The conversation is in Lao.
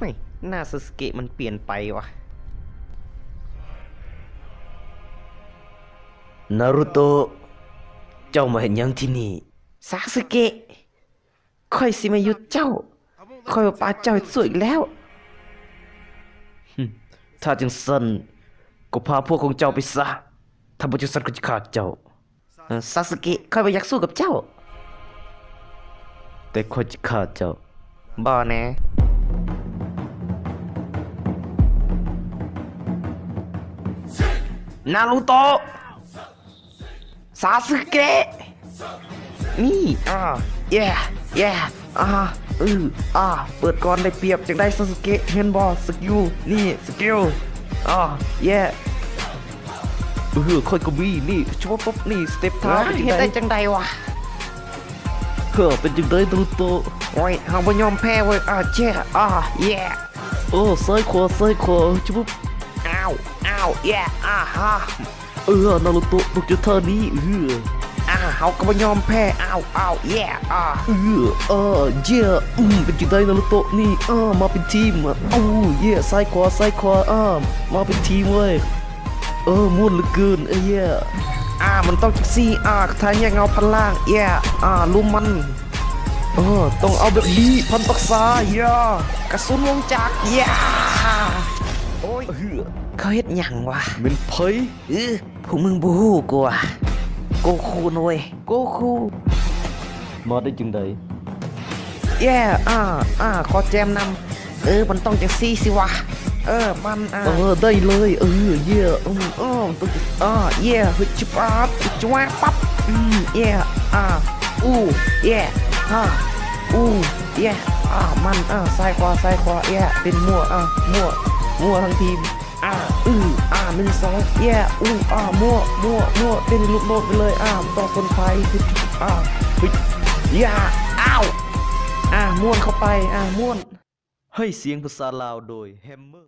ເຮີ້ຍ ໜ້າຊາສະເກະມັນປ່ຽນໄປວະ. ນາຣູໂຕະ ເຈົ້າມາເຮັດຫຍັງທີ່ນີ້? ຊາສະເກະ ຂ້ອຍຊິມາຢຸດເຈົ້າ. ຂ້ອຍບໍ່ປະເຈົ້າໃຫ້ຊົ່ວອີກແລ້ວ. ຫຶ ຖ້າຈັ່ງຊັ້ນ ກໍພາພວກຂອງເຈົ້າໄປຊະ. ຖ້າບໍ່ຈັ່ງຊັ້ນ ຂ້ອຍຈະຂ້າເຈົ້າ. ເອີ ຊາສະເກະ ຂ້ອຍບໍ່ຢາກສູ້ກັບເຈົ້າ. ແຕ່ຂ້ອຍຈະຂ້າເຈົ້າ. ບໍ່ນະ. ນາຣູໂຕະ ຊາສະເກະ ນີ້ ອາ ແຢ ແຢ ອາ ອື ອາ ເປີດກ່ອນໄດ້ປຽບ. ຈັ່ງໃດ ຊາສະເກະ ເຫັນບໍ່? ສະກິວ ນີ້ ສະກິວ ອາ ແຢ ເອີ ຂ້ອຍກໍມີ ນີ້ ຊຸບປັບ ນີ້ ສະເຕັບເທົ້າ. ເຮັດໄດ້ຈັ່ງໃດວະ? ເຮີ້ ເປັນຈັ່ງໃດ ນາຣູໂຕະ? ໂອ້ຍ ເຮົາບໍ່ຍອມແພ້ເວີຍ ອາ ແຈ ອາ ແຢ. ໂອ້ ຊ້າຍຂວາ ຊ້າຍຂວາ ຈຸບ. ອ້າວ ອ້າວ ແຢ ອາຮະ. ເອີ ນາຣູໂຕະ ຕົກຈຸດທ່ານີ້ ເອີ ອາ ເຮົາກໍບໍ່ຍອມແພ້ ອ້າວ ອ້າວ ແຢ ອາ ເອີ ອາ ແຢ ອືມ ເປັນຈັ່ງໃດ ນາຣູໂຕະ ນີ້ ອາ ມາເປັນທີມ ເອົາ ແຢ ຊ້າຍຂວາ ຊ້າຍຂວາ ອາ ມາເປັນທີມເວີຍ. ເອີ ມ່ວນເຫຼືອເກີນ ເອີ ແຢ ອາ ມັນຕ້ອງຈັ່ງຊີ້ ອາ ຄາຖາແຍກເງົາພັນລ່າງ ແຢ ອາ ລຸມມັນ ເອີ ຕ້ອງເອົາແບບນີ້ ພັນປັກສາ ແຢ ກະສຸນວົງຈັກ ແຢ ໂອ້ຍ ເຂົາເຮັດຫຍັງວະ? ແມ່ນໃຜ? ອື ພວກມຶງບໍ່ຮູ້ກວ່າ ໂກຄູນເວີຍ ໂກຄູ. ມາໄດ້ຈັ່ງໃດ? ແຢ ອາ ອາ ຂໍແຈມນຳ. ເອີ ມັນຕ້ອງຈັ່ງຊີ້ຊິວະ ເອີ ມັນ ອາ ເອີ ໄດ້ເລີຍ ເອີ ແຢ ອືມ ເອີ ມັນຕ້ອງ ອາ ແຢ ເຮີ້ຍ ຈະປັບ ຈະປັບ ອືມ ແຢ ອາ ອູ ແຢ ອາ ອູ ແຢ ອາ ມັນ ອາ ຊ້າຍຂວາ ຊ້າຍຂວາ ແຢ ເປັນມົວ ອາ ມົວ ມົວທັງທີມ. ອາ ອື ອາ ໜຶ່ງ ສອງ ແຢ ອູ ອາ ມົວ ມົວ ມົວ ເຕັ້ນໃຫ້ລູກໂດດໄປເລີຍ ອາ ບໍ່ຕ້ອງສົນໃຜ ອາ ເຮີ້ຍ ຢາ ອ້າວ ອາ ມ່ວນເຂົ້າໄປ ອາ ມ່ວນ. ໃຫ້ສຽງພາສາລາວໂດຍ ແຮມເມີ.